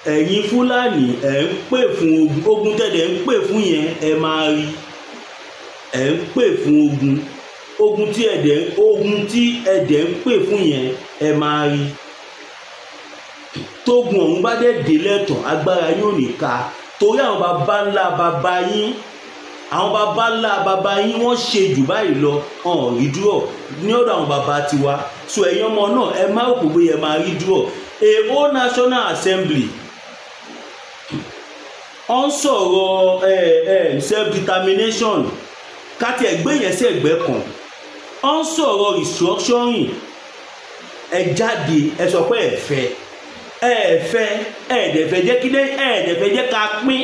Ẹ̀yin Fúlàní, ẹ̀ ń pè fún ogun. Ogun tẹ̀lé ń pè fún yẹn, ẹ máa rí. Ẹ̀ ń pè fún ogun. Ogun tí ẹ̀dẹ̀ ń pè fún yẹn, ẹ máa rí. Tógun ọ̀hún bá dẹ̀ dé lẹ́tàn, agbára yóò ní ká, torí àwọn baba ńlá baba yín, àwọn baba ńlá baba yín, wọ́n ṣe jù báyìí lọ, ọ̀hún rí dúró ní ọ̀dọ̀ àwọn baba tiwa. So ẹ̀yin ọmọ náà, ẹ má rò pé ẹ máa rí dúró. A National Assembly ọ ń sọ̀rọ̀ ẹ ẹ self determination, káti ẹ̀gbẹ́ yẹn sí ẹ̀gbẹ́ kan, ọ ń sọ̀rọ̀ restructuring. Ẹ jáde, ẹ sọ pé ẹ fẹ́, ẹ fẹ́, ẹ dẹ̀ fẹ́ jẹ́ kí ẹ dẹ̀ fẹ́ jẹ́ ká pín.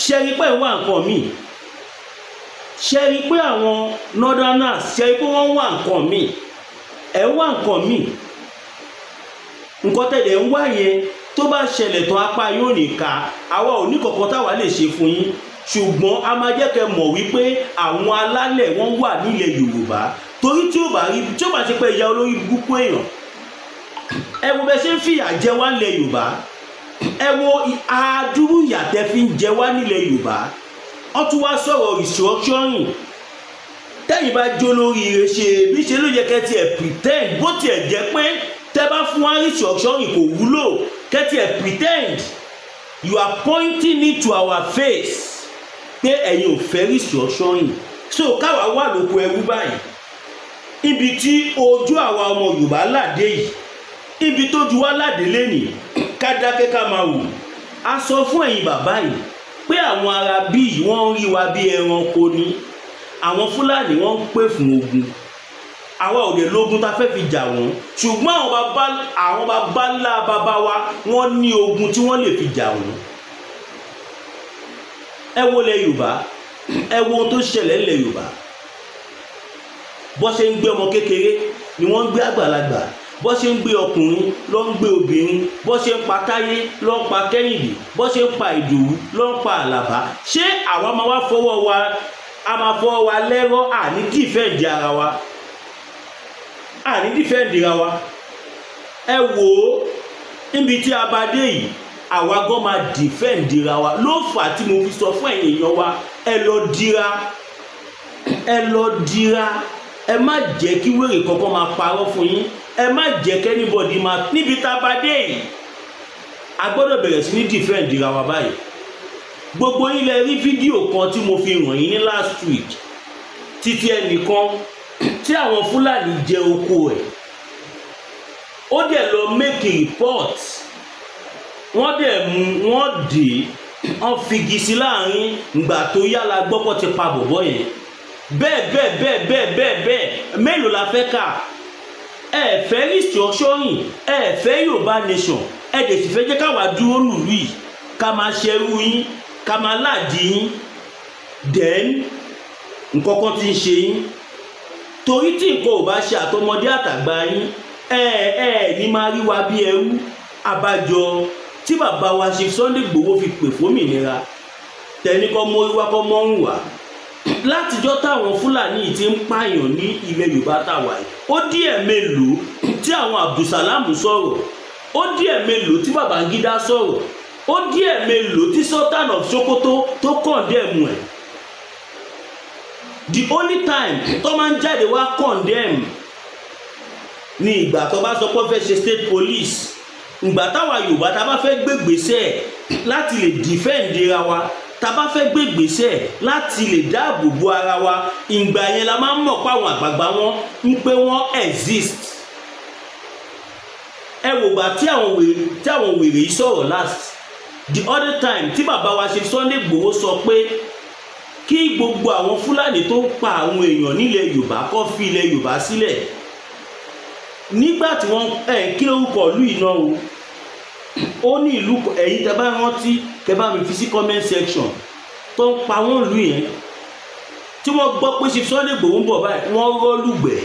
Ṣẹ́rí pé wà nǹkan míì? Ṣẹ́rí pé àwọn northerners, ṣẹ́rí pé wọ́n wà nǹkan míì? Ẹ wà nǹkan míì. Nǹkan tẹ̀lé ń wá yẹn, tó bá ṣẹlẹ̀ tán, apá yóò ní ká. Àwa ò ní kankan táwa lè ṣe fún yín, ṣùgbọ́n a máa jẹ́ kẹ́ mọ̀ wípé àwọn alálẹ̀ wọ́n wà nílẹ̀ Yorùbá, torí tí ó bá rí, tí ó bá ṣe pé ìyá olórí burúkú èèyàn, ẹ wo bẹ ṣe ń fìyà jẹ wá nílẹ̀ Yorùbá. Ẹ wo àdúrú ìyà tẹ́ fi ń jẹ wá nílẹ̀ Yorùbá. Wọ́n tún wá sọ̀rọ̀ restructuring. Tẹ́yìn bá jó lórí ire ṣe bí ṣe ló yẹ kẹ́ tiẹ̀ pretend, bó tiẹ̀ jẹ́ pé tẹ́ bá fún wa restructuring kò wúlò, kẹ́ tiẹ̀ pretend you are pointing it to our face pé ẹ̀yin ò fẹ́ restructuring, so káwa wà lóko ẹrú báyìí. Ibi tí ojú àwa ọmọ Yorùbá ládé yìí, ibi tó ju wá ládé lẹ́nìí, ká dákẹ́, ká máa wò. A sọ fún ẹ̀yin bàbá yìí pé àwọn ará bí yìí, wọ́n ń rí wa bí ẹranko ni. Àwọn Fúlàní, wọ́n ń pè fún ogun. Àwa ò lè lógun tá a fẹ́ fi jà wọ́n, ṣùgbọ́n àwọn bàbá ńlá bàbá wa, wọ́n ní ogun tí wọ́n lè fi jà wọ́n. Ẹ wo lẹ Yorùbá, ẹ wo ohun tó ṣẹlẹ̀ ńlẹ̀ Yorùbá. Bó ṣe ń gbé ọmọ kékeré ni wọ́n ń gbé àgbàlagbà, bó ṣe ń gbé ọkùnrin ló ń gbé obìnrin, bó ṣe ń pa Táyé ló ń pa Kẹ́hìndé, bó ṣe ń pa Ìdòwú ló ń pa Àlàbá. Ṣé àwa máa wá fọwọ́ wa, a máa fọwọ́ wa lẹ́rọ́? Àní defend ara wa, àní defend ara wa. Ẹ wò ó, níbi tí a bá dé yìí, àwa gan máa defend ara wa. Ló fà á tí mo fi sọ fún ẹ̀yin èèyàn wa, ẹ lọ dira, ẹ lọ dira. Ẹ má jẹ́ kí wèrè kankan máa parọ́ fún yín. Ẹ má jẹ́ kí anybody máa, níbi tá a bá dé yìí, a gbọ́dọ̀ bẹ̀rẹ̀ sí ní defend ara wa báyìí. Gbogbo yín lẹ rí fídíò kan tí mo fi hàn yín ní last week, títí ẹnìkan tí àwọn Fúlàní jẹ oko ẹ̀. Ó dẹ̀ lọ make a report, wọ́n dẹ̀ mú, wọ́n dè, wọ́n figi sí láàrin. Ìgbà tó yá la gbọ́pọ̀ ti pa bọ̀bọ̀ yẹn. Bẹ́ẹ̀ bẹ́ẹ̀ bẹ́ẹ̀ bẹ́ẹ̀ bẹ́ẹ̀ bẹ́ẹ̀, mélòó la fẹ́ kà? Ẹ fẹ́ restructuring, ẹ fẹ́ Yorùbá nation, ẹ dẹ̀ sì fẹ́ jẹ́ káwa dúró lùlù yìí, ká máa ṣerú yín, ká máa láàdì yín. Then nǹkan kan ti ń ṣe yín, torí tí nǹkan ò bá ṣe àtọmọdé àtàgbà yín, ẹ ẹ ní máa rí wa bí ẹrú. Àbájọ tí bàbá wa ṣe Sunday Igboho fi pè fómìnira, tẹni kọ́ mórí wá, kọ́ mọ́rùn wá. Látijọ́ táwọn Fúlàní yìí ti ń pààyàn ní ilẹ̀ Yorùbá tàwa yìí, ó díẹ̀ mélòó tí àwọn Abdulsalam sọ̀rọ̀, ó díẹ̀ mélòó tí Babangida sọ̀rọ̀, ó díẹ̀ mélòó tí Sultan of Sokoto tó condemn ẹ̀. The only time tó máa ń jáde wá condemn ní ìgbà tó bá sọ pé ó fẹ́ ṣe state police. Ìgbà táwa Yorùbá tá a bá fẹ́ gbégbèsè láti lè defend ra wa, tá a bá fẹ́ gbégbèsè láti lè dáàbò bo ara wa, ìgbà yẹn la máa ń mọ̀ pé àwọn àgbààgbà wọn ń pé wọ́n exist. Ẹ wò gbà tí àwọn wèrè yìí sọ̀rọ̀ last, the other time tí bàbá wa ṣe Sunday Igboho sọ pé kí gbogbo àwọn Fúlàní tó ń pa àwọn èèyàn nílẹ̀ Yorùbá kó fi ilẹ̀ Yorùbá sílẹ̀, nígbà tí wọ́n ẹ̀ kí lórúkọ ìlú yìí náà o, ó ní ìlú, ẹ̀yin tẹ́ bá rántí, kẹ́ bá mi fi sí comment section, tó ń pa wọ́n ìlú yẹn, tí wọ́n gbọ́ pé ṣe Sunday Igboho ń bọ̀ báyìí, wọ́n rọ́ lùgbẹ́.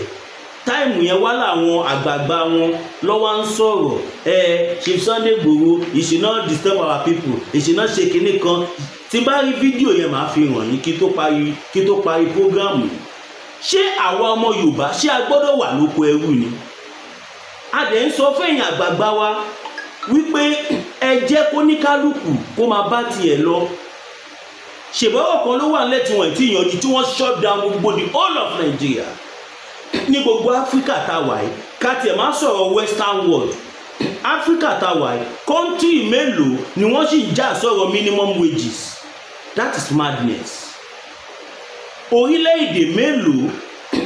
Time yẹn wá làwọn àgbààgbà wọn lọ́wọ́ ń sọ̀rọ̀. Ẹ Chief Sunday Igboho, he should not disturb our people, he should not ṣe kinní kan. Tí bá rí fídíò yẹn, màá fi hàn yín kí tó parí program yìí. Ṣé àwa ọmọ Yorùbá, ṣé a gbọ́dọ̀ wà lóko ẹrú ni? A dẹ̀ ń sọ fẹ́yìn àgbààgbà wa wípé Ẹ jẹ́ kó ní kálukú kó máa bá tiẹ̀ lọ. Ṣèbọ̀wọ̀ kan ló wà nílẹ̀ tí wọ́n ti yanjú, tí wọ́n shut down gbogbo the whole of Nigeria. Ní gbogbo Áfíríkà tá a wà yìí, ká tiẹ̀ má sọ̀rọ̀ western world, Áfíríkà tá a wà yìí, country mélòó ni wọ́n sì ń jà sọ̀rọ̀ minimum wages? That is madness. Orílẹ̀-èdè mélòó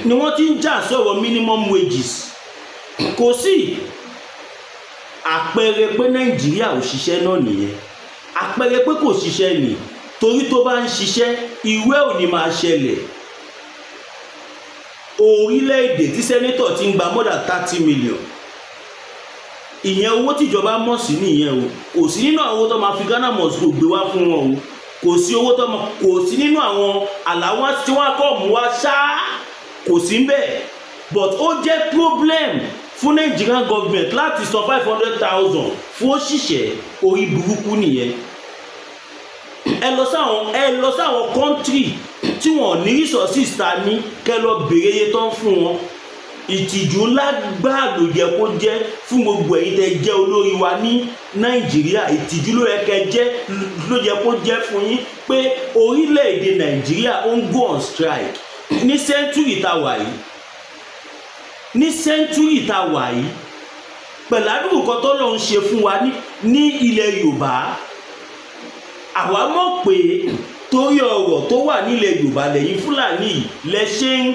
ni wọ́n ti ń jà sọ̀rọ̀ minimum wages? Kò sí. Àpẹẹrẹ pé Nàìjíríà ò ṣiṣẹ́ náà nìyẹn. Àpẹẹrẹ pé kò ṣiṣẹ́ nì, torí tó bá ń ṣiṣẹ́, ìwé ò ní máa ṣẹlẹ̀. Orílẹ̀-èdè tí senator ti ń gba more than 30 million, ìyẹn owó tíjọba mọ̀ sí nìyẹn o. Kò sí nínú àwọn owó tó máa fi Ghana must go gbé wá fún wọn o. Kò sí owó tó máa, kò sí nínú àwọn allowance tí wọ́n kọ́ mú wá ṣáá, kò sí ń bẹ̀. But ó jẹ́ problem fún Nigerian government láti san 500,000 fún òṣìṣẹ́. Orí burúkú nìyẹn. Ẹ lọ sáwọn country tí wọ́n ní resources ta ní, kẹ́ lọ béèrè iye tó ń fún wọn. Ìtìjú ńlá gbáà ló yẹ kó jẹ́ fún gbogbo ẹ̀yin tẹ́ jẹ́ olórí wa ní Nàìjíríà. Ìtìjú ló yẹ kẹ́ jẹ́, ló yẹ kó jẹ́ fún yín pé orílẹ̀-èdè Nàìjíríà ó ń go on strike ní century tá wà yìí, ní century tá wà yìí, pẹ̀lú àdúgbò kan tó lọ́n ṣe fún wa ní ilẹ̀ Yorùbá. Àwa mọ̀ pé torí ọ̀rọ̀ tó wà nílẹ̀ Yorùbá lẹ́yìn Fúlàní yìí lẹ ṣe ń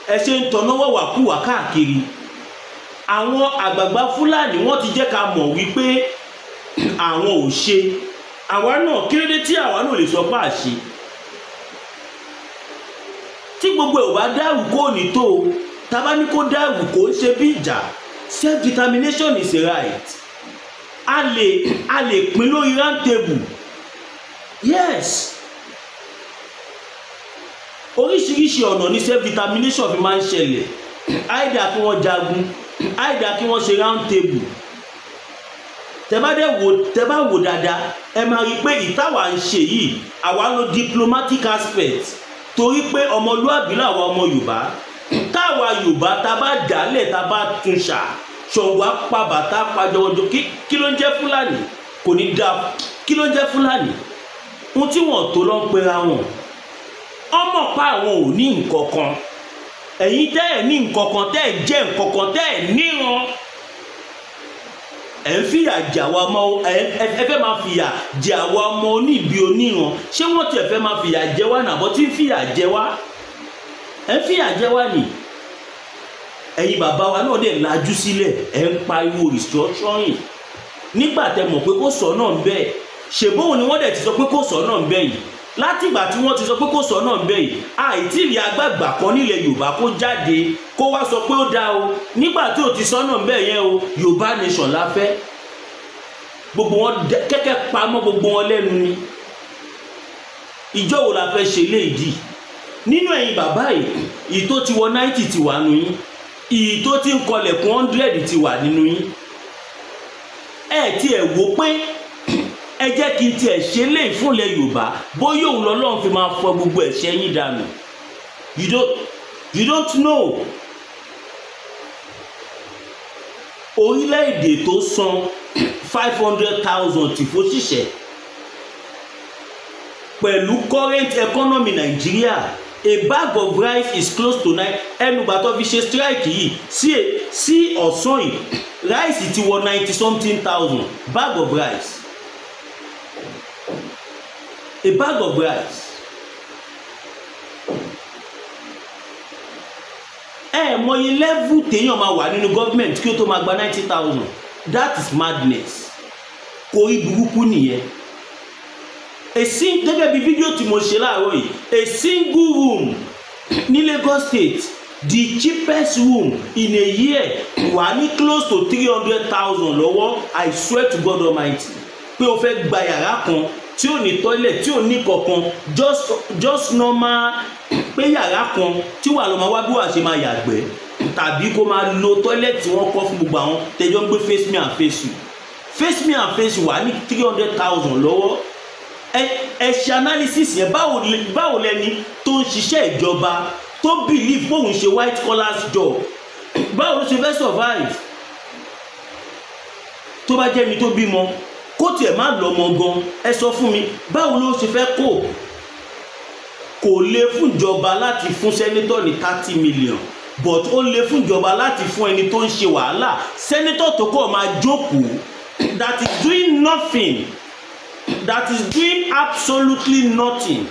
ẹ ṣe ń tọ́nà wàwàkúwà káàkiri. Àwọn àgbààgbà Fúlàní, wọ́n ti jẹ́ ká mọ̀ wípé àwọn ò ṣe. Àwa náà, kí ló dé tí àwa náà lè sọ pé àṣe tí gbogbo ẹ̀ ò bá dàrú kó ní tó o tábà ní kó dàrú, kó ń ṣe bí ìjà? Self determination is a right. A lè pín lórí round table, yes. Oríṣiríṣi ọ̀nà ní self determination fi máa ń ṣẹlẹ̀: either kí wọ́n jagun, either kí wọ́n ṣe round table. Tẹ bá dẹ̀ wò, tẹ bá wò dáadáa, ẹ máa rí i pé ìtawà ń ṣe yìí, àwa lo diplomatic aspect, torí pé ọmọlúàbí làwa ọmọ Yorùbá. Táwa Yorùbá tá a bá dálẹ̀, tá a bá tún ṣà ṣọ̀wá pa bàtà pa jọjọ, kí ló ń jẹ́ Fúlàní? Kò ní dáa. Kí ló ń jẹ́ Fúlàní? Ohun tí wọ́n tó lọ ń pera wọn, ọmọ pa àwọn ò ní nǹkan kan. Ẹ̀yin tẹ́ ẹ̀ ní nǹkan kan, tẹ́ ẹ̀ jẹ́ nǹkan kan, tẹ́ ẹ̀ níran, ẹ̀ ń fìyà jẹ àwa ọmọ. Ẹ fẹ́ máa fìyà jẹ àwa ọmọ oníbi oníran. Ṣé wọ́n tiẹ̀ fẹ́ máa fìyà jẹ wá nàbọ́ tí ń fìyà jẹ wá? Ẹ̀ ń fìyà jẹ wá nì. Ẹ̀yin bàbá wa náà dẹ̀ lajú sílẹ̀, ẹ̀ ń pariwo restructuring nígbà tẹ́ mọ̀ pé kò sọ náà ń bẹ́ẹ̀. Ṣèbóhùn ni wọ́n dẹ̀ ti sọ pé kò sọ náà ń bẹ́ẹ̀ yìí. Látìgbà tí wọ́n ti sọ pé kò sọ náà ń bẹ́ẹ̀ yìí, àìtí rí agbàgbà kan nílẹ̀ Yorùbá kó jáde kó wá sọ pé ó dáa o, nígbà tí ò ti sọ náà ń bẹ́ẹ̀ yẹn o, Yorùbá nation la fẹ́. Gbogbo wọn kẹ́kẹ́ pamọ́ gbogbo wọn lẹ́nu ni. Ìjọ wo la fẹ́ ṣe léèdì nínú ẹ̀yin bàbá yìí? Ìyí tó ti wọ 90 ti wà nù yín, ìyí tó ti ń kọlẹ̀kùn 100 ti wà nínú yín. Ẹ tí ẹ wò pé ẹ jẹ́ kí n tiẹ̀ ṣe lé ìfúnlẹ̀ Yorùbá, bóyá òun lọ́lọ́run fi máa fọ gbogbo ẹ̀ṣẹ̀ yín dànù. You don't know. Orílẹ̀-èdè tó san 500,000 tì fóṣìṣẹ́, pẹ̀lú current economy Nàìjíríà, a bag of rice is close to nine. Ẹnugbà tó fi ṣe strike yìí sí ọ̀sán yìí, rice ti wọ ninety something thousand, bag of rice, a bag of rice. Ẹ mọye level téèyàn máa wà nínú government kí ó tó máa gba 90,000. That is madness. Kò rí burúkú nìyẹn. Èsì gẹ́gẹ́ bí fídíò tí mo ṣe láàárọ̀ yìí, a single room ní Lagos State, the cheapest room in a year, wà ní close to 300,000 lọ́wọ́. I swear to God Almighty pé o fẹ́ gba yàrá kan tí ò ní toilet, tí ò ní kankan, just normal, pé yàrá kan tí wà lọ máa wá bí wàá ṣe máa yàgbẹ́ tàbí kó máa lo toilet tí wọ́n kọ́ fún gbogbo àwọn tẹjọ́ ń gbé face me and face you, face me and face you, wà ní 300,000 lọ́wọ́. Ẹ ṣe analysis yẹn. Báwo lẹni tó ń ṣiṣẹ́ ìjọba, tó believe bóun ṣe white collars job, báwo ló ṣe fẹ́ survive? Tó bá jẹ́ mi tó bímọ, kó tiẹ̀ má lọ́mọ gan, ẹ sọ fún mi báwo ló ṣe fẹ́ kó. Kò lè fún ìjọba láti fún senator ní 30 million, but ó lè fún ìjọba láti fún ẹni tó ń ṣe wàhálà, senator tó kọ̀ máa jókòó, that is doing nothing, that is doing absolutely nothing.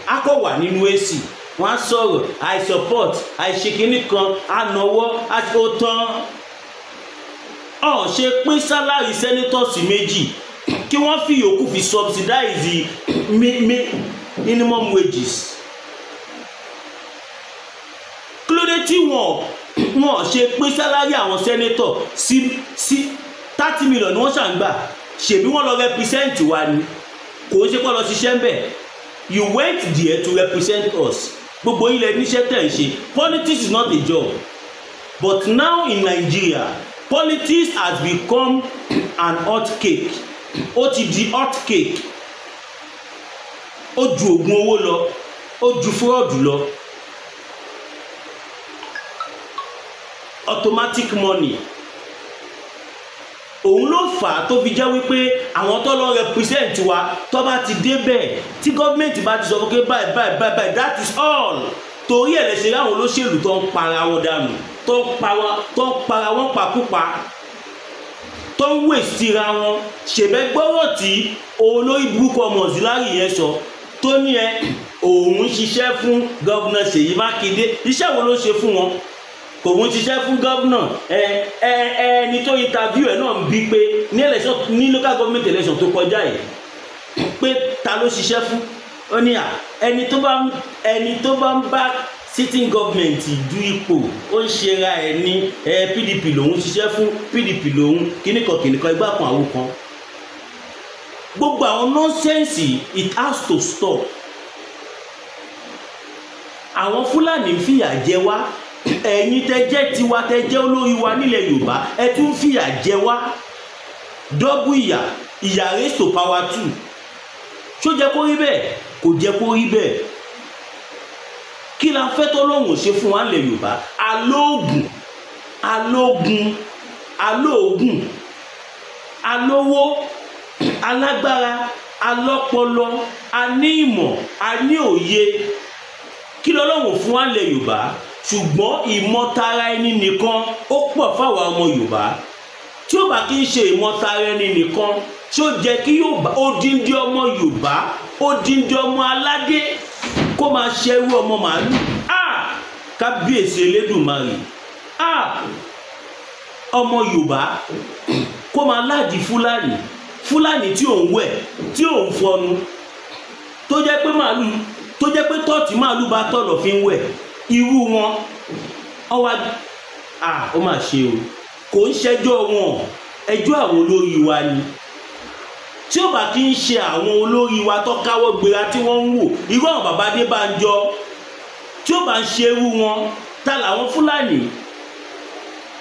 A kò wà nínú AC, wọ́n á sọ̀rọ̀, I support, I ṣe kinní kan, a nọwọ́, ó tán. Ọ̀ ṣe pín salary senator sí méjì, kí wọ́n fi yòókù fi subsidize minimum wages. Kí ló dé tí wọ́n ṣe pín salary àwọn senator sí 30 million ni wọ́n ṣà ń gbà? Ṣèbí wọ́n lọ represent wa ni, kò ń ṣe pé lọ ṣiṣẹ́ ń bẹ̀. You went there to represent us. Gbogbo ilẹ̀ níṣẹ́ tẹ̀ ń ṣe. Politics is not a job, but now in Nigeria, politics has become an hot cake. Ó ti di hot cake. Ó ju oògùn owó lọ, ó ju fraud lọ. Automatic money. Òun ló fà á tó fi jẹ́ wípé àwọn tó lọ represent wa, tó bá ti débẹ̀, tí gọ́ọ̀mẹ̀ntì bá ti sọ pé báyìí báyìí báyìí, that is all. Torí ẹ̀ lẹ́sẹ̀ láwọn olóṣèlú tó ń para wọn dànù, tó ń para wọn pakúpa, tó ń wèsì ra wọn. Ṣèbẹ́ gbọ́rọ̀ tí olórí burúkú ọmọ Auxiliary yẹn sọ, tó ní ẹ òun ṣiṣẹ́ fún gọ́vnà Ṣèyí Mákindé. Iṣẹ́ wo ló ṣe fún wọn? Kò ń ṣiṣẹ́ fún gọ́vnà. Ẹni tó interview ẹ̀ náà ń bí pé ní election, ní local government election tó kọjá yìí, pé ta ló ṣiṣẹ́ fún? Ó ní à, ẹni tó bá ń bá sitting government du ipò, ó ń ṣera ẹ̀ ní PDP lòun ṣiṣẹ́ fún, PDP lòun kíníkan kíníkan, igbá kan àwo kan. Gbogbo àwọn nonsense, it has to stop. Àwọn Fúlàní ń fìyà jẹ wá. Ẹ̀yin tẹ́ jẹ́ tiwa, tẹ́ jẹ́ olórí wa nílẹ̀ Yorùbá, ẹ tún fìyà jẹ wá. Double ìyà, ìyà raise to power 2. Ṣó jẹ́ kó rí bẹ́ẹ̀? Kò jẹ́ kó rí bẹ́ẹ̀. Kí la fẹ́ tọ́lọ́hun ṣe fún wa nílẹ̀ Yorùbá? Alóògùn, alógun, alóògùn, alówó, alágbára, alọ́pọlọ, a ní ìmọ̀, a ní òye. Kí lọ́lọ́hun fún wa nílẹ̀ Yorùbá? Ṣùgbọ́n ìmọ̀tara ẹni nìkan ó pọ̀ fáwọn ọmọ Yorùbá. Tí ó bá kí ń ṣe ìmọ̀tara ẹni nìkan, tí ó jẹ́ kí Yorùbá, odindi ọmọ Yorùbá, odindi ọmọ aládé kó máa ṣerú ọmọ màálù. Ah! Kábíyèsí Elédùmarè. Ah! Ọmọ Yorùbá kó máa láàdì Fúlàní, Fúlàní tí òun wẹ̀, tí òun fọnu, tó jẹ́ pé màálù, tó jẹ́ pé tọ́ọ̀tì màálù bá tọ̀lọ̀ fi ń wẹ̀. Irú wọn ọwá, ah, ó mà ṣe o. Kò ń ṣẹjọ́ wọn, ẹjọ́ àwọn olórí wa ni. Tí ó bá kí ń ṣe àwọn olórí wa tó káwọ́ gbéra tí wọ́n ń wò, irú àwọn bàbá Adébánjọ, tí ó bá ń ṣe irú wọn, ta làwọn Fúlàní?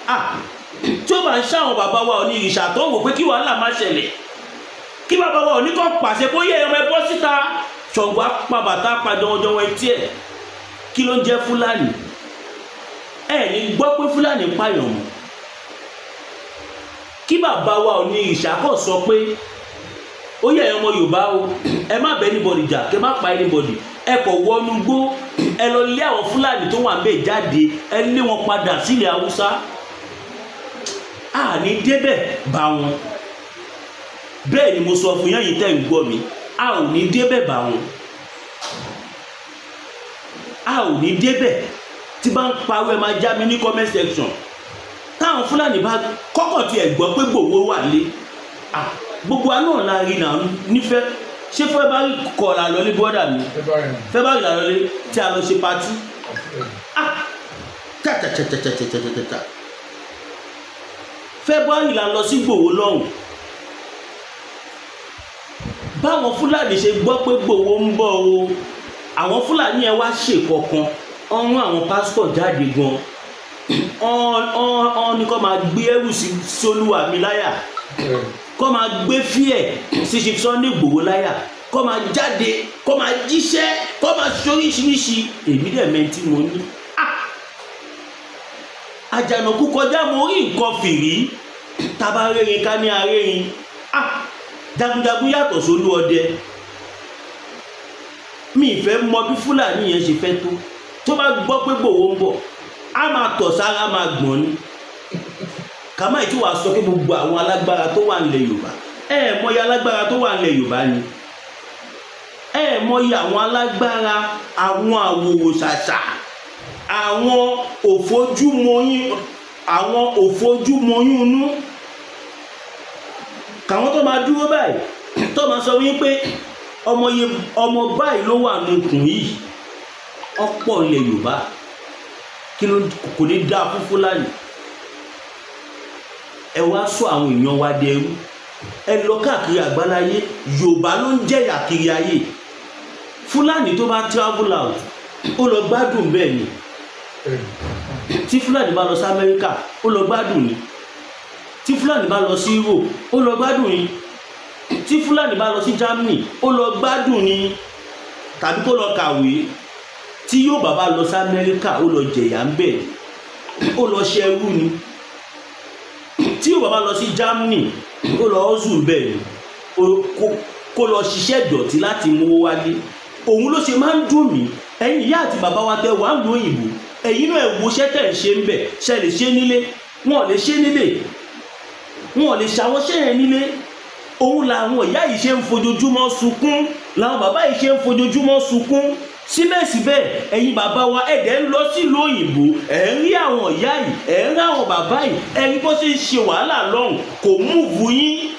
Ah, tí ó bá ń ṣe àwọn bàbá wa Onírìṣà tó wò pé kí wàhálà má ṣẹlẹ̀, kí bàbá wa Òní kàn pàṣẹ kó yẹ ẹran ẹ bọ́ síta, Ṣàngó á pa bàtà pa jọwọ́jọwọ́ etí ẹ̀. Kí ló ń jẹ́ Fúlàní? Ẹ ní gbọ́ pé Fúlàní pààyàn mọ́. Kí bàbá wa Onírìṣà kàn sọ pé ó yẹ ọmọ Yorùbá o, ẹ má bẹ anybody jà, kẹ má pa anybody, ẹ kò wọnú gbó, ẹ lọ lé àwọn Fúlàní tó wà níbẹ̀ jáde, ẹ lé wọn padà sílẹ̀ Haúsá. A ní débẹ̀ bá wọn. Bẹ́ẹ̀ ni mo sọ fún yín, ẹ̀yin tẹ́ ń gbọ́ mi, a ò ní débẹ̀ bá wọn. A ò ní débẹ̀. Tí bá ń parọ́, ẹ máa já mi ní comment section. Táwọn Fúlàní bá kọ́kọ́ tiẹ̀ gbọ́ pé Ìgbòho wà lé, gbogbo wa náà la rí náà nífẹ̀ẹ́. Ṣé February kọ́ la lọ lé bọ́dà mi? February la lọ lé tí a lọ ṣe patí. Tàtàtàtàtàtàtàtà. February la lọ sí Ìgbòho lọ́hùn. Báwọn Fúlàní ṣe gbọ́ pé Ìgbòho ń bọ̀ o, àwọn Fúlàní ẹ wá ṣe kọ̀ọ̀kan, ọ̀run àwọn pásítọ̀ jáde gan, ọ̀n ní kó máa gbé ẹrù sí Olúwa mi láyà, kó máa gbé fíẹ̀ sí Chief Sunday Igboho láyà, kó máa jáde, kó máa jíṣẹ́, kó máa ṣoríṣiríṣi. Èmi dẹ̀ mẹ́ntì mo ní. Àjànàkú kọjá mo rí nǹkan fìrí. Tábà rérin ká ní arérin. Ah, jagunjagun yàtọ̀ sólú ọdẹ. Mi ìfẹ́ mọ bí Fúlàní yẹn ṣe fẹ́ tó. Tó bá gbọ́ pé Ìgbòho ń bọ̀, á máa tọ̀ sára, máa gbọ̀n ni. Kàmáì tí wàá sọ pé gbogbo àwọn alágbára tó wà nílẹ̀ Yorùbá, ẹ mọyì alágbára tó wà nílẹ̀ Yorùbá ni. Ẹ mọyì àwọn alágbára, àwọn àwòrò ṣàṣà, àwọn òfojúmọyún, àwọn òfojúmọyún inú. Kàwọn tó máa dúró báyìí, tó máa sọ wípé ọmọ báyìí ló wà nùkùn yìí. Ọ̀pọ̀ ilẹ̀ Yorùbá kí ló kò ní dáa fún Fúlàní. Ẹ wá sọ àwọn èèyàn wa dẹrú. Ẹ lọ káàkiri àgbáláyé, Yorùbá ló ń jẹ̀yà kiri ayé. Fúlàní tó bá travel out, ó lọ gbádùn bẹ́ẹ̀ ni. Tí Fúlàní bá lọ sí Amẹ́ríkà, ó lọ gbádùn ni. Tí Fúlàní bá lọ sí Europe, ó lọ gbádùn ni. Tí Fúlàní bá lọ sí Germany, ó lọ gbádùn ni, tàbí kó lọ kàwé. Tí Yorùbá bá lọ sí Amẹ́ríkà, ó lọ jẹ̀yà ń bẹ̀, ó lọ ṣẹrú ni. Tí Yorùbá bá lọ sí Germany, ó lọ ọ́zù bẹ́ẹ̀ ni, kó lọ ṣiṣẹ́ dọ̀tí láti mówó wálé. Òun ló ṣe máa ń dùn mí. Ẹ̀yin ìyá àti bàbá wa tẹ wàá lu òyìnbó, ẹ̀yin náà ẹ wo iṣẹ́ tẹ̀ ń ṣe ń bẹ̀. Ṣe lè ṣe nílé? Wọn ò lè ṣe nílé, wọn ò lè ṣàwọn ṣẹ́ yẹn nílé. Òun làwọn ìyá yìí ṣe ń fojoojúmọ́ sunkún, làwọn bàbá yìí ṣe ń fojoojúmọ́ sunkún. Síbẹ̀síbẹ̀ ẹ̀yin bàbá wa, ẹ̀dẹ̀ ń lọ sílùú òyìnbó, ẹ̀ ń rí àwọn ìyá yìí, ẹ̀ ń rí àwọn bàbá yìí, ẹ̀ rí bó ṣe ń ṣe wàhálà lọ́hùn, kò múùfù yín.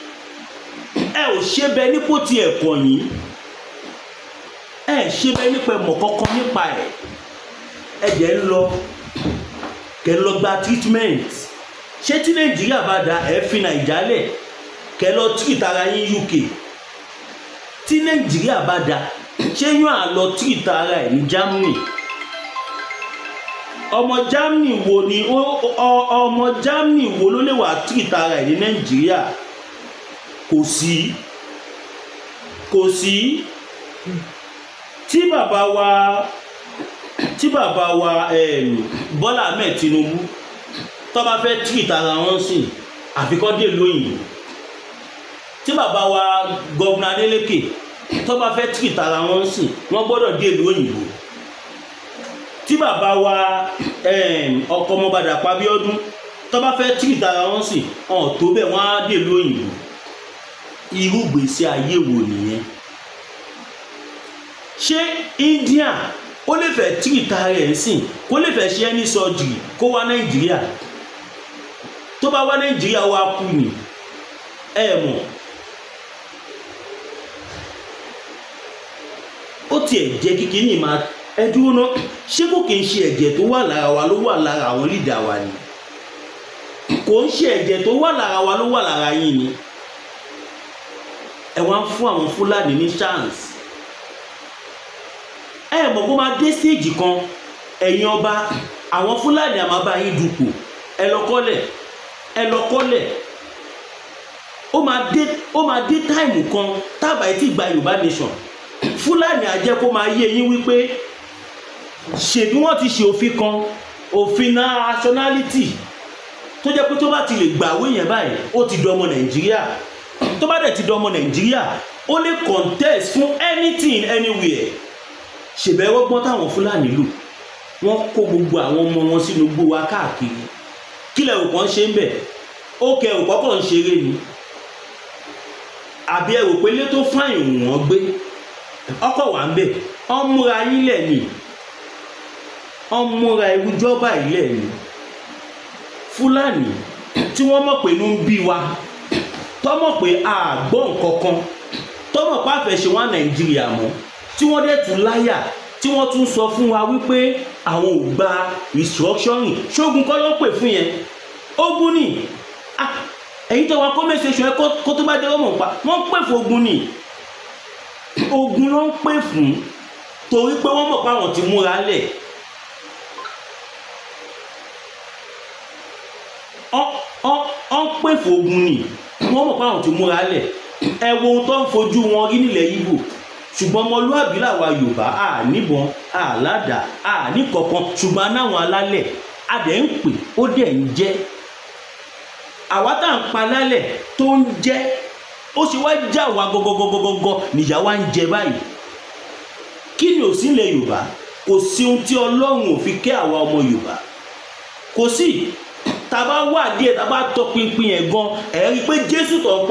Ẹ ò ṣe bẹ nípò tí ẹ̀ kọ̀ yín, ẹ ṣe bẹ nípa ẹ̀mọ̀ kankan nípa ẹ̀. Ẹ̀dẹ̀ ń lọ kẹ́ lọ gba treatment. Ṣé tí Nàìjíríà bá da, ẹ̀ fi Nàìjà lẹ̀ kẹ́ lọ treat ara yín UK? Tí Nàìjíríà bá da, ṣé yóò à lọ treat ara ẹ̀ ní Germany? Ọmọ Germany wo ni ọmọ Germany wo ló lè wà treat ara ẹ̀ ní Nàìjíríà? Kò sí, kò sí. Tí bàbá wa Bọ́lá Ahmed Tinubu tó bá fẹ́ treat ara wọn sìn, àfikọ́ dé lóyìnbó. Tí bàbá wa Governor Adeleke tó bá fẹ́ treat ara wọn sìn, wọ́n gbọ́dọ̀ dé ìlú òyìnbó. Tí bàbá wa ọkọ ọmọọba Dàpọ̀ Abíọ́dún tó bá fẹ́ treat ara wọn sìn, ọ̀n tó bẹ́ẹ̀, wọ́n á dé ìlú òyìnbó. Irú gbèsè ayé wo nìyẹn? Ṣé India ó lè fẹ́ treat ara ẹ̀ sìn, kó lè fẹ́ ṣe any surgery, kó wá Nàìjíríà? Tó bá wá Nàìjíríà, wá kú ni. Ẹ mọ̀, ó tiẹ̀ jẹ́ kíkiní máa ẹ dúró ná. Ṣé kò kì í ṣe ẹ̀jẹ̀ tó wà lára wa ló wà lára àwọn leader wa ni? Kò ń ṣe ẹ̀jẹ̀ tó wà lára wa ló wà lára yín ni? Ẹ wá ń fún àwọn Fúlàní ní chance. Ẹ mọ̀ kó máa dé stage kan, ẹ̀yin ọba, àwọn Fúlàní àmọ́ bá yín dupò. Ẹ lọ kọ́lẹ̀, ẹ lọ kọ́lẹ̀. Ó máa dé time kan tábà ẹ ti gba Yorùbá nation, Fúlàní á jẹ́ kó máa yé yín wípé ṣèbí wọ́n ti ṣe òfin kan, òfin nationality, tó jẹ́ pé tó bá ti lè gbàwé yẹn báyìí, ó ti dọmọ Nàìjíríà. Tó bá dẹ̀ ti dọmọ Nàìjíríà, ó lè contest fún anything anywhere. Ṣèbẹ̀wọ́gbọ́n táwọn Fúlàní lò, wọ́n kó gbogbo àwọn ọmọ wọn sínú igbó wa káàkiri. Kílẹ̀ òkàn ṣe ń bẹ̀? Ó kẹ òkọ́ kàn ń ṣeré ni, àbí ẹ rò pé ilé tó fáyìn wọ́n gbé ọkọ̀ wà ń bẹ̀? Ọ́n múra yín lẹ̀ ni, ọ́n múra irújọ́bà ilẹ̀ ni. Fúlàní tí wọ́n mọ̀ pé inú ń bí wa, tọ́ mọ̀ pé a gbọ́ nǹkan kan, tọ́ mọ̀ pé àfẹ́ ṣe wá Nàìjíríà mọ́, tí wọ́n dẹ̀ tún láyà, tí wọ́n tún sọ fún wa wípé àwọn ò gba restructuring, ṣógun kọ́ ló ń pè fún yẹn? Ogun ni. Ẹ̀yin tó wá comment section ẹ, kó tó bá jẹ́ ọmọ pa, wọ́n ń pè fún ogun ni. Ogun ló ń pè fún, torí pé wọ́n mọ̀ pé àwọn ti múra lẹ̀. Ọ́n pè fún ogun ni, wọ́n mọ̀ pé àwọn ti múra lẹ̀. Ẹ wo ohun tó ń fojú wọn rí nílẹ̀ Ìgbò. Ṣùgbọ́n ọmọlúàbí làwa Yorùbá, à níbọn, à ládàá, à ní kankan, ṣùgbọ́n anáwọn alálẹ̀ a dẹ̀ ń pè, ó dẹ̀ ń jẹ́. Àwa tá à ń pa lálẹ̀ tó ń jẹ́, ó ṣe wá já wa gọgọgọgọgọ nìyà wa ń jẹ báyìí. Kí ni ò sí ilẹ̀ Yorùbá? Kò sí ohun tí Ọlọ́run ò fi kẹ́ àwa ọmọ Yorùbá, kò sí. Tá a bá wà díẹ̀, tá a bá tọpinpin ẹ̀ gan, ẹ̀ rí i pé Jésù tó ń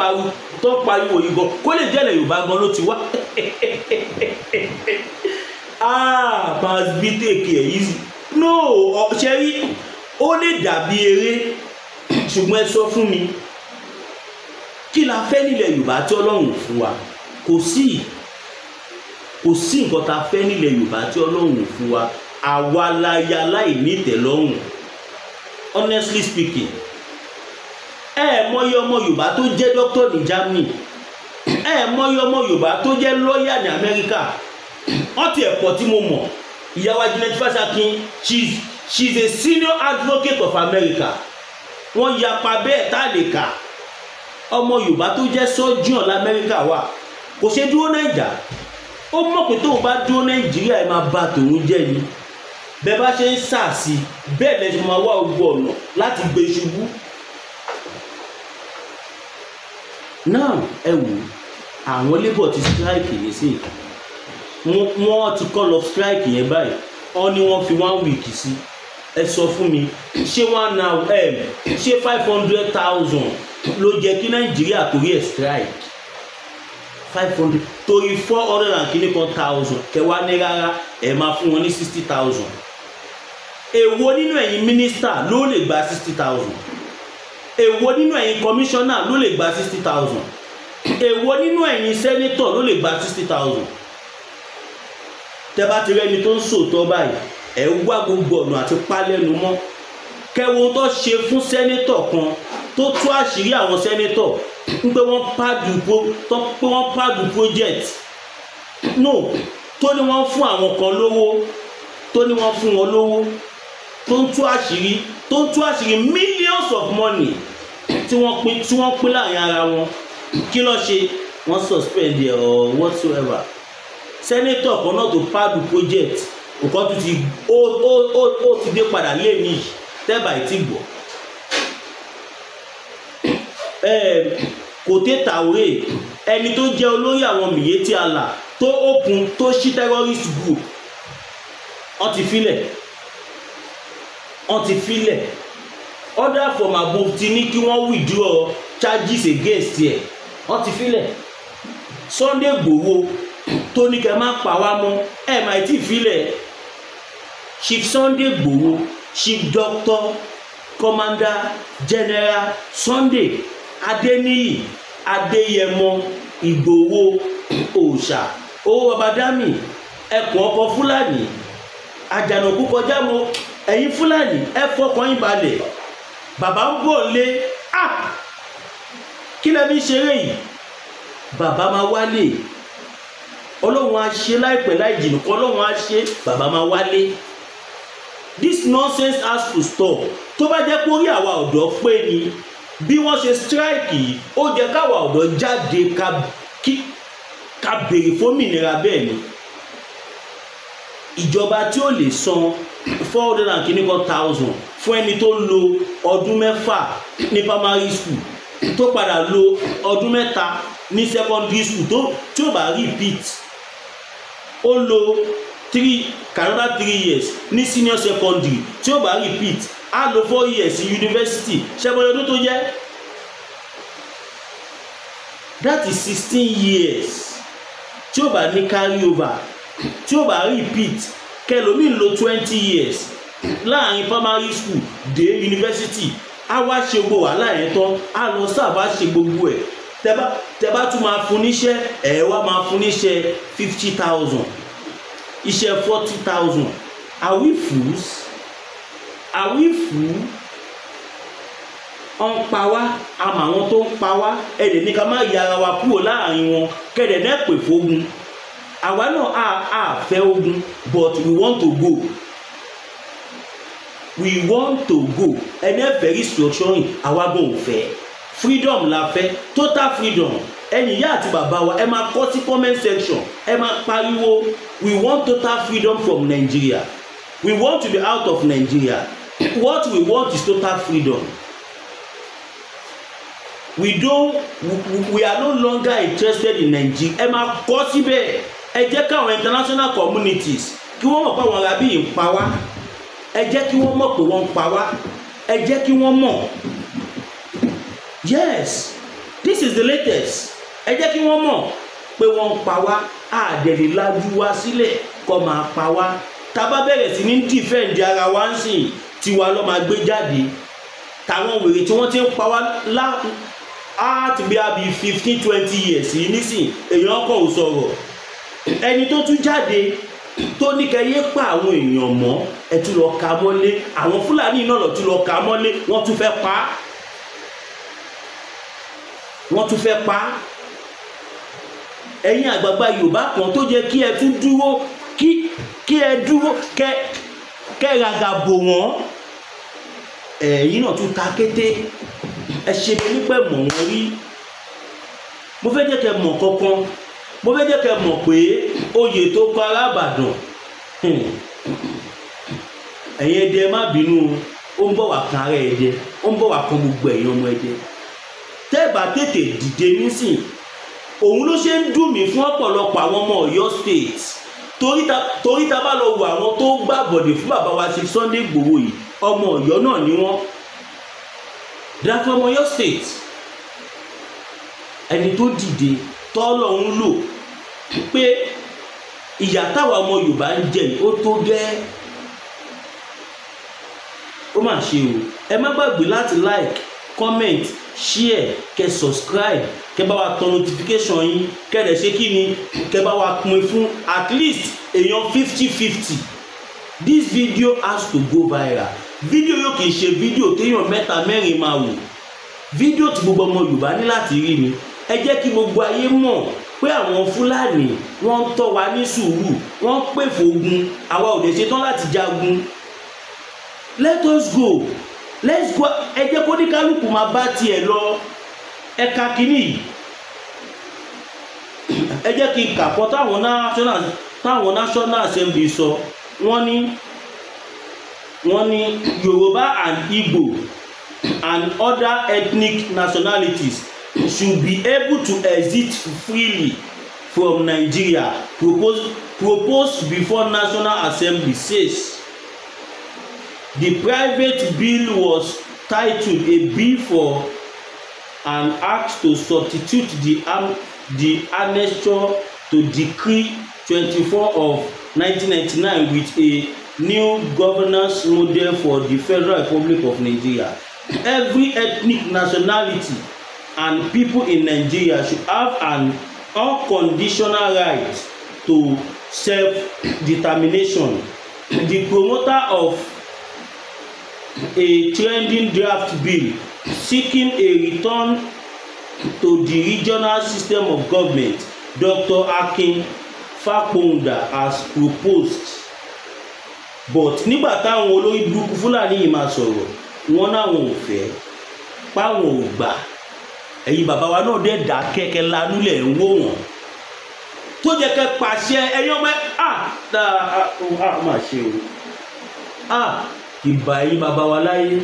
pariwo yìí gan, kó lè jẹ́lẹ̀ Yorùbá gan ló ti wá. Ah, must be take it easy. No, ṣe rí, ó lè dàbí eré, ṣùgbọ́n ẹ sọ fún mi, kí la fẹ́ nílẹ̀ Yorùbá tí Ọlọ́run fún wa? Kò sí, kò sí nǹkan tá a fẹ́ nílẹ̀ Yorùbá tí Ọlọ́run fún wa. Àwa la ya láì nítẹ̀lọ́rùn, honestly speaking. Ẹ mọyì ọmọ Yorùbá tó jẹ́ doctor ní Germany, ẹ mọyì ọmọ Yorùbá tó jẹ́ lawyer ní Amẹ́ríkà. Wọ́n ti ẹ̀pọ̀ tí mo mọ̀. Ìyàwó Janet Fashakin, she's a senior advocate of America. Wọ́n yapa bẹ́ẹ̀ tá a lè kà. Ọmọ Yorùbá tó jẹ́ surgeon lamẹ́ríkà wà, kò ṣe dúró Nàìjà. Ó mọ̀ pé tóun bá dúró Nàìjíríà, ẹ máa bà tòun jẹ́ ni. Bẹ́ẹ̀ bá ṣe ń sàsì bẹ́ẹ̀ lẹ́sìn máa wá ogun ọ̀nà láti gbé ṣubú. Now ẹ wò, àwọn labour ti strike nísìnyí, wọ́n ti call off strike yẹn báyìí. Wọ́n ní wọ́n fi 1 week sí. Ẹ sọ fún mi, ṣé one now ṣé 500,000 ló jẹ́ kí Nàìjíríà torí ẹ̀ strike? 500 torí 400 and kìíní kan thousand kẹwàá ní rárá, ẹ máa fún wọn ní 60,000. Èwo nínú ẹ̀yin mínísítà ló lè gba 60,000? Èwo nínú ẹ̀yin kọmíṣánná ló lè gba 60,000? Èwo nínú ẹ̀yin sẹ́nétọ̀ ló lè gba 60,000? Tẹ́ bá ti rẹ́ni tó ń sòótọ́ báyìí, ẹ wá gbogbo ọ̀nà àti pálẹ́nu mọ́. Kẹwo tó ṣe fún sẹ́nétọ̀ kan tó tú àṣírí àwọn sẹ́nétọ̀ ń pé wọ́n pàdù project, no, tó ní wọ́n fún àwọn kan lówó, tó ní wọ́n fún wọn lówó, tó ń tú àṣírí, tó ń tú àṣírí millions of money tí wọ́n pín láàrin ara wọn. Kí ló ṣe? Wọ́n suspend ẹ̀ or whatsoever. Sẹ́nétọ̀ kan náà tó pàdù project nǹkan tó ti ó ti dé padà lé ní tẹ́bà ìtì gbọ́. Kòtè Tàwé, ẹni tó jẹ́ olórí àwọn Miyetti Allah tó open tó ṣí terrorist group, wọ́n ti filẹ̀, wọ́n ti filẹ̀. Order from above ti ní kí wọ́n withdraw charges against ẹ̀, wọ́n ti filẹ̀. Sunday Igboho tó ní kẹ́ má pa wá mọ́, ẹ̀ máa ti filẹ̀. Chief Sunday Igboho, Chief Doctor Commander General Sunday Adeniyi Adeyemo Igboho Òòṣà, owó babadami, ẹkùn ọkọ Fúlàní, àjànàkú kọjá mo, ẹ̀yin Fúlàní ẹ fọkàn yín balẹ̀, bàbá ń bọ̀ lé. Ah, kí lẹ fi ń ṣeré yìí? Bàbá máa wálé, Ọlọ́run á ṣe láìpẹ́ láì jìnnà, Ọlọ́run á ṣe, bàbá máa wálé. This nonsense has to stop. Tó bá jẹ́ pé orí àwa ọ̀dọ́ pé ni bí wọ́n ṣe strike yìí, ó jẹ́ káwa ọ̀dọ́ jáde ká béèrè fómìnira. Bẹ́ẹ̀ ni ìjọba tí ó lè san 400 and kìíní kan thousand fún ẹni tó lo ọdún 6 ní primary school, tó padà lo ọdún 3 ní secondary school, tó tí ó bá repeat, ó lo 3 years ní senior secondary, tí ó bá repeat á lo 4 years ní university. Ṣẹ́gbọ́n ọdún tó jẹ́? That is 16 years. Tí ó bá ní carry over, tí ó bá repeat, kẹlòmíì lo 20 years láàrin primary school dé university. Á wá ṣe gbogbo wàhálà yẹn tán, á lọ sábà ṣe gbogbo ẹ̀. Tẹ́ bá tún máa fún níṣẹ́, ẹ̀ wá máa fún níṣẹ́ 50,000, iṣẹ́ 40,000. Are we fools? Are we fools? Ọ̀n pa wá, àmọ́ àwọn tó ń pa wá, ẹ̀dẹ̀ ní ká má yára wa kúrò láàrin wọn, kẹ̀dẹ̀ náà pè fógun. Àwa náà a fẹ́ ogun, but we want to go. We want to go. Ẹni ẹ fẹ́ restructuring, àwa gan ò fẹ́. Freedom la fẹ́, total freedom. Ẹ̀yin ìyá àti bàbá wa, ẹ máa kọ sí comment section, ẹ máa pariwo, we want total freedom from Nigeria. We want to be out of Nigeria. What we want is total freedom. We are no longer interested in Nigeria. Ẹ máa kọ́ síbẹ̀. Ẹ jẹ́ káwọn international communities kí wọ́n mọ̀ pé àwọn arábí yìí ń pa wá. Ẹ jẹ́ kí wọ́n mọ̀ pé wọ́n ń pa wá. Ẹ jẹ́ kí wọ́n mọ̀. Yes, this is the latest. Ẹ jẹ́ kí wọ́n mọ̀ pé wọ́n ń pa wá. Àdẹ̀lẹ̀ lajú wá sílẹ̀ kọ́ máa pa wá. Tá bá bẹ̀rẹ̀ sí ní defend ara wa ń sìn, tiwa ló máa gbé jáde. Táwọn wèrè tí wọ́n ti ń pa wá láti bí abi 15-20 years yìí nísìn, èèyàn kan ò sọ̀rọ̀. Ẹni tó tún jáde tó ní kẹyẹ pa àwọn èèyàn mọ́, ẹ tún lọ ka mọ́lé. Àwọn Fúlàní náà lọ tún lọ ka mọ́lé, wọ́n tún fẹ́ pa á. Wọ́n tún fẹ́ pa á. Ẹ̀yin àgbààgbà Yorùbá kan tó jẹ́ kí ẹ tún dúró, kí ẹ dúró kẹ́ ràgà bò wọ́n. Ẹ̀yin náà tún ta kété. Ẹ ṣe bí nípẹ́ mọ̀ wọ́n rí. Mo fẹ́ jẹ́ kẹ́ mọ̀ kankan. Mo fẹ́ jẹ́ kẹ́ mọ̀ pé oyè tó kọ ará Ìbàdàn, ẹ̀yin Ẹdẹ má bínú, ó ń bọ̀ wá kan ará Ẹdẹ, ó ń bọ̀ wá kan gbogbo ẹ̀yin ọmọ Ẹdẹ. Tẹ́ ẹ bá tètè dìde nísìn, òun ló ṣe ń dùn mí fún ọ̀pọ̀lọpọ̀ àwọn ọmọ Ọ̀yọ́ state. Torí ta bá lọ wo àwọn tó gbàbọ̀dè fún bàbá wa ṣe Sunday Igboho yìí, ọmọ Ọ̀yọ́ náà ni wọ́n. They are from Ọ̀yọ́ state. Ẹni tó dìde tọ́lọ̀ ń lò pé ìyà táwa ọmọ Yorùbá ń jẹ ó tó gẹ́. Ó mà ṣe o. Ẹ má gbàgbé láti like, comment, share, kẹ́ subscribe, kẹ́ bá wa tan notification yín, kẹ́ dẹ̀ ṣe kí ni, kẹ́ bá wa pín fún at least èèyàn 50-50. This video has to go viral. Fídíò yóò kì í ṣe fídíò téèyàn mẹ́ta mẹ́rin máa wò. Fídíò tí gbogbo ọmọ Yorùbá ní láti rí ni. Ẹ jẹ́ kí gbogbo ayé mọ̀ pé àwọn Fúlàní wọ́n ń tọ́ wa ní sùúrù, wọ́n ń pè fógun, àwa ò dẹ̀ ṣetán láti jagun. Let us go. Let's go. Ẹ jẹ́ kó ní kálukú máa bá tiẹ̀ lọ. Ẹ ka kínní yìí. Ẹ jẹ́ kí n kàpọ̀ táwọn National Assembly sọ. Wọ́n ní Yorùbá and Igbo and other ethnic nationalities should be able to exit freely from Nigeria, proposed before National Assembly says. The private bill was titled a bill for an act to substitute the annexure to Decree 24 of 1999 with a new governance model for the Federal Republic of Nigeria. Every ethnic nationality and people in Nigeria should have an unconditional right to self-determination. The promoter of a trending draft bill seeking a return to the regional system of government, Dr. Akin Fapohunda, has proposed. But nígbà táwọn olórí burúkú Fúlàní yìí máa sọ̀rọ̀, wọ́n náwọn ò fẹ́, páwọn ò gbà. Ẹ̀yin bàbá wa náà dẹ̀ dá kẹ́kẹ́ lanúlẹ̀ ń wò wọ́n. Tó jẹ́ kẹ́ pàṣẹ ẹ̀yin ọmọ ẹ̀ máa ṣe o. Ìbà ẹ̀yin bàbá wa láyé.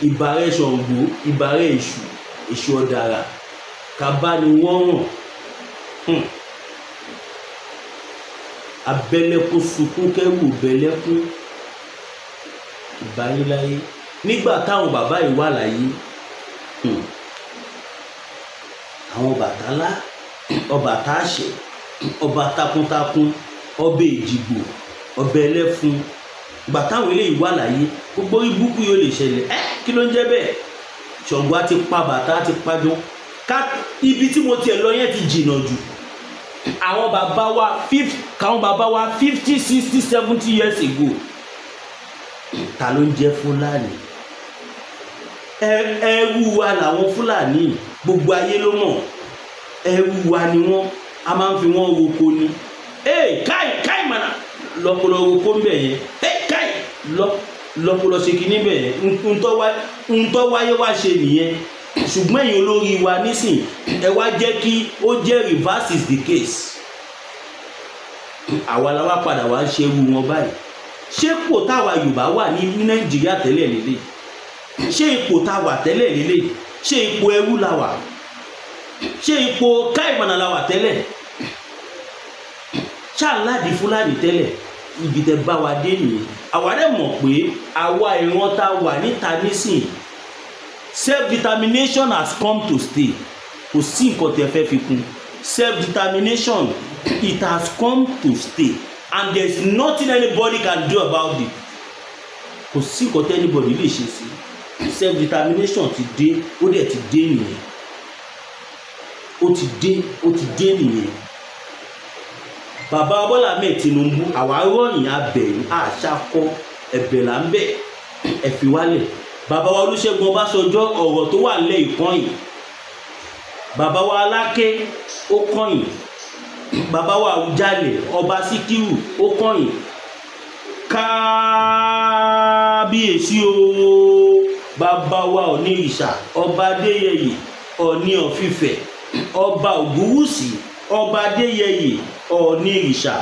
Ìbà rẹ̀ Ṣàngó, ìbà rẹ̀ Èṣù, Èṣù ọ̀dàrà, kàbá ni wọ́n ràn. Abẹ́lẹ́kún sunkún kẹ́rù bẹ́lẹ́kún. Ìbà yín láyé. Nígbà táwọn bàbá yìí wà láyé, àwọn Ọbàtálá, ọba táṣẹ, ọba takuntakun, ọba Èjìgbò, ọba Ẹlẹ́fun, ìgbà táwọn eléyìí wà láyé, gbogbo ibùkún yóò lè ṣẹlẹ̀. Kí ló ń jẹ́ bẹ́ẹ̀? Ṣàngó á ti pa bàtà, á ti pàjọ. Ká ibi tí mo tiẹ̀ lọ yẹn ti jìnnà jù. Àwọn bàbá wa 50, 60, 70 years ago, ta ló ń jẹ́ Fúlàní? Ẹrú wa làwọn Fúlàní, gbogbo ayé ló mọ̀. Ẹrú wa ni wọ́n, a máa ń fi wọ́n roko ni. Káì káì mọ̀nà lọ́pọ̀lọ́ roko ń bẹ̀ yẹn. Káì lọ́pọ̀lọ́ ṣe kínní bẹ̀ yẹn. Ntọ́ wáyé wá ṣe nìyẹn. Ṣùgbọ́n ẹ̀yin olórí wa nísìn, ẹ wá jẹ́ kí ó jẹ́ reverse is the case. Àwa la wá padà wá ń ṣe irú wọn báyìí. Ṣé kò táwa Yorùbá wà ní Nàìjíríà tẹ́lẹ̀ lélẹ̀? Ṣé ipò tá a wà tẹ́lẹ̀ lélẹ̀? Ṣé ipò ẹrú la wà? Ṣé ipò káìmọ̀nà la wà tẹ́lẹ̀? Ṣáàládìí Fúlàní tẹ́lẹ̀? Ibi tẹ́ bá wa dé nìyẹn. Àwa dẹ̀ mọ̀ pé àwa ìran tá a wà níta nísìn, self-determination has come to stay. Kò sí nǹkan tẹ́ fẹ́ fi kún. Self-determination, it has come to stay, and there is nothing anybody can do about it. Kò sí nǹkan tẹ́ anybody lè ṣe sí. Self-determination ti dé, ó dẹ̀ ti dé nìyẹn. Ó ti dé, ó ti dé nìyẹn. Bàbá Bọ́lá Ahmed Tinubu, àwa rọ̀yìn abẹ̀yìn àṣàkọ ẹ̀bẹ̀ là ń bẹ̀, ẹ fi wálẹ̀. Bàbá wa Olúṣẹ́gun Ọbásanjọ́, ọ̀rọ̀ tó wà lẹ́ ìkọ́yìn. Bàbá wa Aláké, ó kọ́yìn. Bàbá wa Àwùjalẹ̀, Ọba Síkírù, ó kọ́yìn. Kábíyèsí o, bàbá wa Ọ̀nìrìṣà, Ọba Adéyẹyè, Ọ̀ọ̀ni of Ifẹ̀, Ọba Ògúnwùsì, Ọba Adéyẹyè, Ọ̀ọ̀nìrìṣà,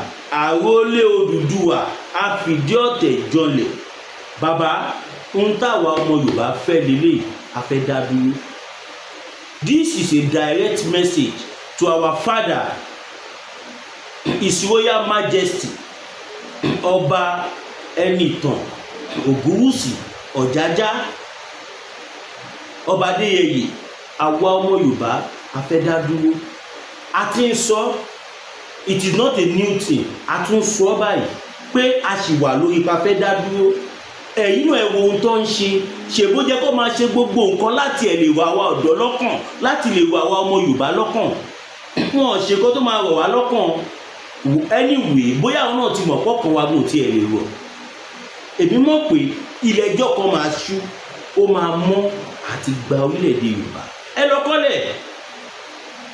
àrólé Odùduwà, àfìdí ọ̀tẹ̀ jọlẹ̀. Bàbá, ń táwa ọmọ Yorùbá fẹ́ lélẹ̀, a fẹ́ dá dúró. This is a direct message to our father, His Royal Majesty, Ọba Ẹnìtàn Ògúnwùsì Ọ̀jájá, Ọba Adéyẹyè. Àwa ọmọ Yorùbá a fẹ́ dá dúró. A ti ń sọ, it is not a new thing. A tún sọ báyìí pé a sì wà lórí ipa fẹ́ dá dúró. Ẹ̀yin náà ẹ wo ohun tó ń ṣe. Ṣèbó jẹ́ kó máa ṣe gbogbo nǹkan láti ẹ̀ lè wà wá ọ̀dọ́ lọ́kàn, láti lè wà wá ọmọ Yorùbá lọ́kàn. Wọn ò ṣe kó tó máa rọ̀ wá lọ́kàn. Anyway, bóyá àwọn náà ti mọ̀ pọ́kàn wa gùn tí ẹ̀ lè rọ̀. Èmi mọ̀ pé ilẹ̀ ẹjọ́ kan máa ṣú, ó máa mọ́ àti gba orílẹ̀-èdè Yorùbá. Ẹ lọ kọ́lẹ̀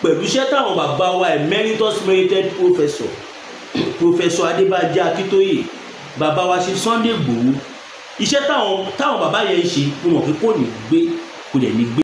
pẹ̀lú iṣẹ́ táwọn bàbá wa emeritus merited professor, Professor Adébánjí Akíntóyè, bàbá wa ṣe Sunday Igboho, iṣẹ́ táwọn bàbá yẹn ń ṣe, mo mọ̀ pé kò ní gbé, kò dẹ̀ ní gbé.